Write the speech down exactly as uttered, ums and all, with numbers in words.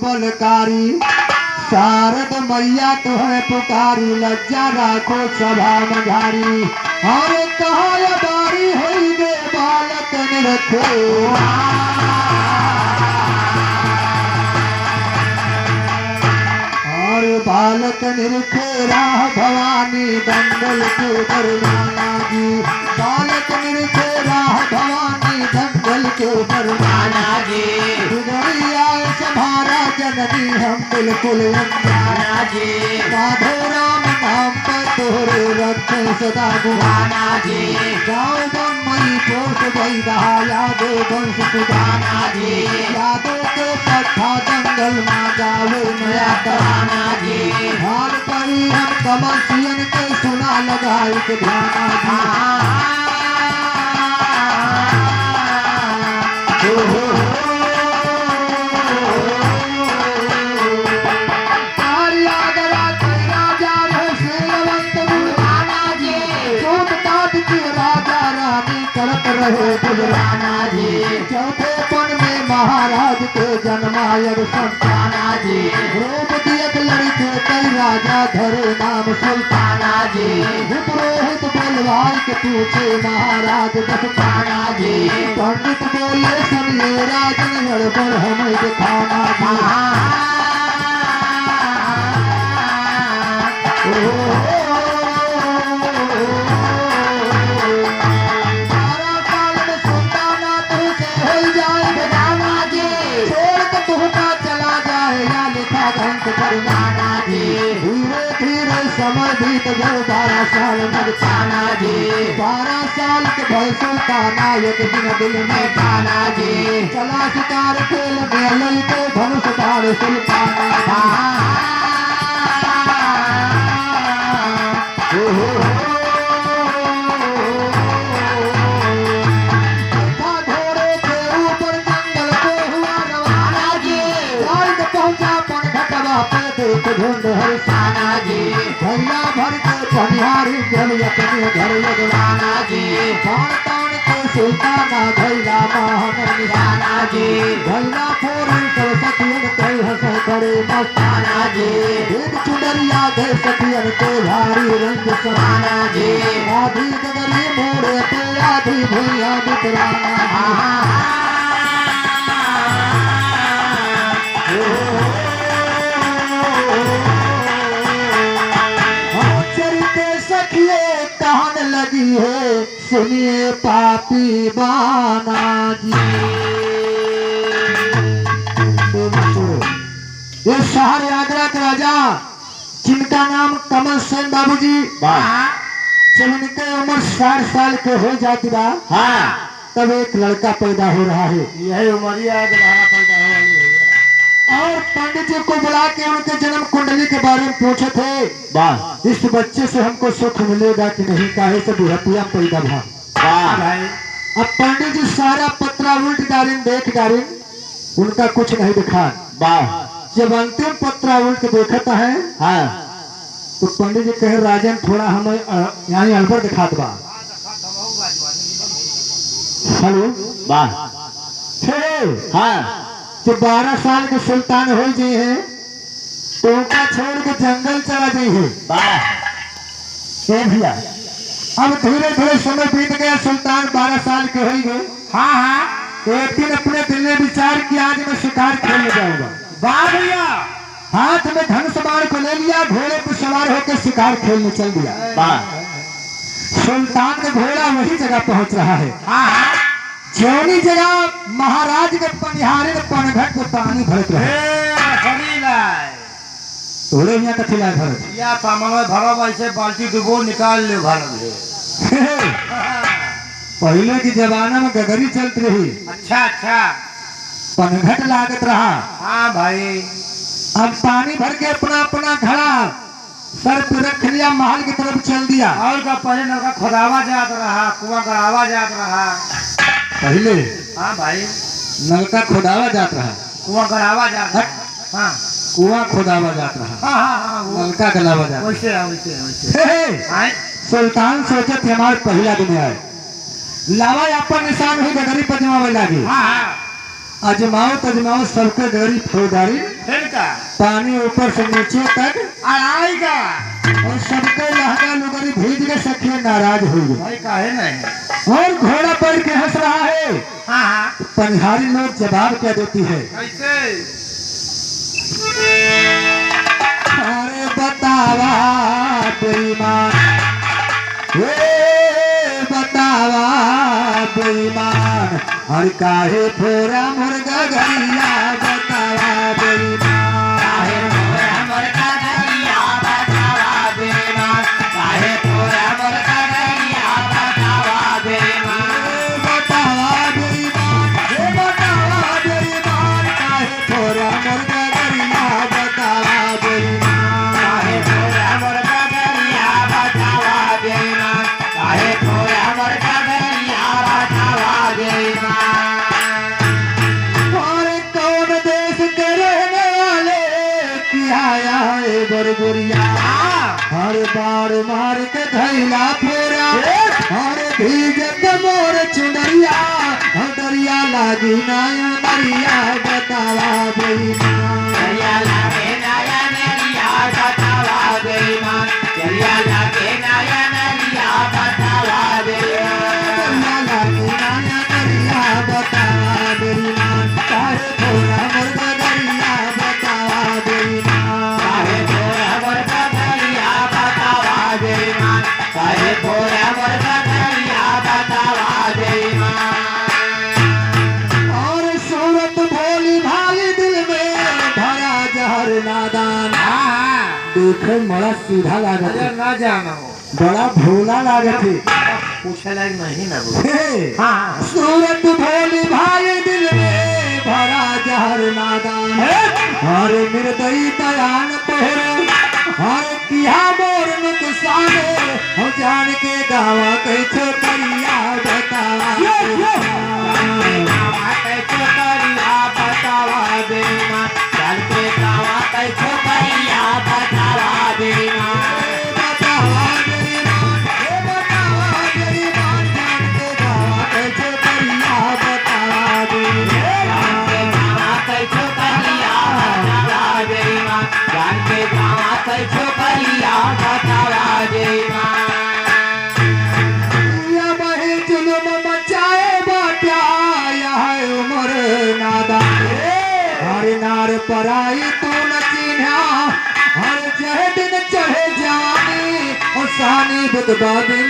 बलकारी। शारद मैया तुहैं पुकारी, लज्जा राखो सभा मझारी। अरे कहाँ अबारी होई गे बालक निरखे। अरे बालक निरखे राह भवानी दंगल के दरवाना जी। बालक निरखे राह भवानी दंगल के दरवाना जी। बिगड़ी आए सभारा जननी हम बिल्कुल अनजाना जी। माधो राम नाम पर तोहरे रखे सदा गुहाना जी। गाँव बन मई पोस बैदा यादो वंश सुधाना जी। यादो के पट्ठा दंगल मा गावे नया तराना जी। हाल परी हम कमल सियन के सुना लगाई के ध्याना जी। प्रयागराज के राजा रहे शीलवंत गुणवाना जी। सूत काट के राजा रानी करत रहे गुजराना जी। चौथे पन में महाराज के जन्मायब संताना जी। रूप दियत लड़के कई राजा धरे नाम सुल्ताना जी। हित रोहित बोलवाई के पूछे महाराज दस्ताना जी। पंडित बोले सुनिए राजन गड़बड़ हमें दिखाना जी। बारह साल में सुल्ताना तुझसे हो जाए बेगाना जी। छोड़ के तुहका चला जाए या लिखा घंट फरमाना जी। धीरे धीरे समय बीत गए, बारह साल में ताना जी। बारह साल के भय सुल्ताना एक दिन दिल में ताना जी। चला शिकार खेल में लई के धनुष बाण सुल्ताना जी। देखा घोड़े के ऊपर जंगल को हुआ रवाना जी। जाए तो पहुंचा पनघटवा पे देख झुंड हरिसाना जी। भैया भर के पनिहारी जल अपने घर लगवाना जी। बाण तान के सुल्ताना भैया महान निशाना जी। भैया फोरन सब सखियन कई हंस करे मस्ताना जी। एक चुनरिया दे सखियन के भारी रंग समाना जी। आधी गगरी मोड़े पे आधी भुइया बितराना जी। चरित सखिए कहन लगी है, सुनिए पापी बाना जी। ये शहर आगरा के राजा, जिनका नाम कमल सेन बाबूजी, वाह। जब इनके उम्र साठ साल के हो जाती बा, हाँ। तब एक लड़का पैदा हो रहा है। यही उमरिया है, जब हमारा पैदा हो वाली है। और पंडित जी को बुला के उनके जन्म कुंडली के बारे में पूछे थे। वाह। इस बच्चे से हमको सुख मिलेगा कि नहीं, काहे से बुढ़पिया में पैदा भा। वाह। भाई। अब पंडित जी सारा पत्रा उल्ट डारिन, देख डारिन, उनका कुछ नहीं दिखा। वाह। जब अंतिम पत्रा उल्ट के देखता है, हाँ। तो पंडित जी कहे, "राजन, थोड़ा हमें, अ, यानी अड़बड़ दिखात बा।" हेलो। वाह। हे, हाँ। जो बारह साल के सुल्तान हो गए हैं, तो उनका छोड़ के जंगल चला गई है। वाह। ए भैया, अब धीरे धीरे समय बीत गया, सुल्तान बारह साल के हो गए। हाँ, हाँ। एक दिन अपने दिल में विचार किया, "आज मैं शिकार खेलने जाऊंगा।" वाह भैया। हाथ में धनुष बाण को ले लिया, घोड़े पर सवार होकर शिकार खेलने चल दिया। वाह। सुल्तान का घोड़ा वही जगह पहुंच रहा है। हाँ, हाँ। जौनी जगह महाराज के पनिहारे के पनघट पे पानी भरत रहे। ए, सही लाए। तोरे यहाँ कथी लाए भरत? या सामान में भरब, ऐसे बाल्टी डुबो निकाल ले भरब है। पहले की जमाना में गगरी चलत रही। अच्छा, अच्छा। पनघट लागत रहा। हाँ भाई। अब पानी भर के अपना, अपना घड़ा सर पे रख लिया, महल की तरफ चल दिया। और का, पहले नलका खोदावा जात रहा, कुआं गड़ावा जात रहा। पहले हाँ भाई। नलका खोदावा जात रहा। कुआं गड़ावा जात रहा। हट। हाँ। कुआं खोदावा जात रहा। हाँ, हाँ, हाँ, वो नलका गलावा जात रहा। वैसे है, वैसे है, वैसे है। हे, हे। हाँ। सुल्तान सोचत कि हमार पहिला दिन आए। लावा अपन निशान ही गगरी पर जमावे लागी। हाँ, हाँ। अजमाओ तजमाओ सबके गगरी फौदारी। फिर का? पानी ऊपर से नीचे तक। अढ़ाई का। और सबके लहंगा लुगरी भीज के सखिया नाराज हो गई। भाई काहे नहीं? और घोड़ा बैठ के हंस रहा है। हाँ, हाँ। पनिहारी लोग जवाब क्या देती है? कैसे? अरे बतावा बेईमान, ए बतावा बेईमान, अरे काहे फोरा मोर गगरिया बतावा बेईमान। काहे फोरा मोर गगरिया बतावा बेईमान, काहे फोरा मोर गगरिया बतावा बेईमान। ए बतावा बेईमान, ए बतावा बेईमान, काहे फोरा मोर गगरिया बतावा बेईमान। काहे फोरा मोर गगरिया बतावा बेईमान, काहे फोरा मोर गगरिया बतावा बेईमान। अरे कौन देश के रहने वाले किया आए बरगुरिया? हाँ। हर बार मार के धैला फोरा, ए! हर भीजत मोर चुनरिया, हर दरिया लागी नया नरिया बतावा बेईमान। दरिया लागे नया नरिया बतावा बेईमान, दरिया लागे नया नरिया बतावा बेईमान। दरिया लागे नया नरिया बतावा बेईमान, काहे फोरा मोर गगरिया बतावा बेईमान। काहे फोरा मोर गगरिया बतावा बेईमान, काहे फोरा मोर गगरिया बतावा बेईमान। और सूरत भोली भाली दिल में भरा जहर नादान। हाँ। देखे मड़ा सीधा लागत अरे है। ना जाना हो। बड़ा भोला लागत है। पूछे लायक नहीं ना वो। हे। हाँ, हाँ। सूरत भोली भाली दिल में भरा जहर नादान। हे। अरे निर्दयी बयान तोहरे, अरे किया मोर नुकसान, हो जान के गावा कैसे करिया बतावा। यो, यो। गावा कैसे करिया बतावा बेईमान, जान के गावा कैसे करिया बतावा बेईमान। बतावा बेईमान, ए बतावा बेईमान, जान के गावा कैसे करिया बतावा बेईमान। जान के गावा कैसे करिया बतावा बेईमान, जान के गावा कैसे करिया बतावा बेईमान। या बही जुलुम मचाए बाट्या, या है उमर नादान। हर नार पराई तू न चिन्हा, हर जह दिन चढ़े जवानी, और सानी बुतबा बिन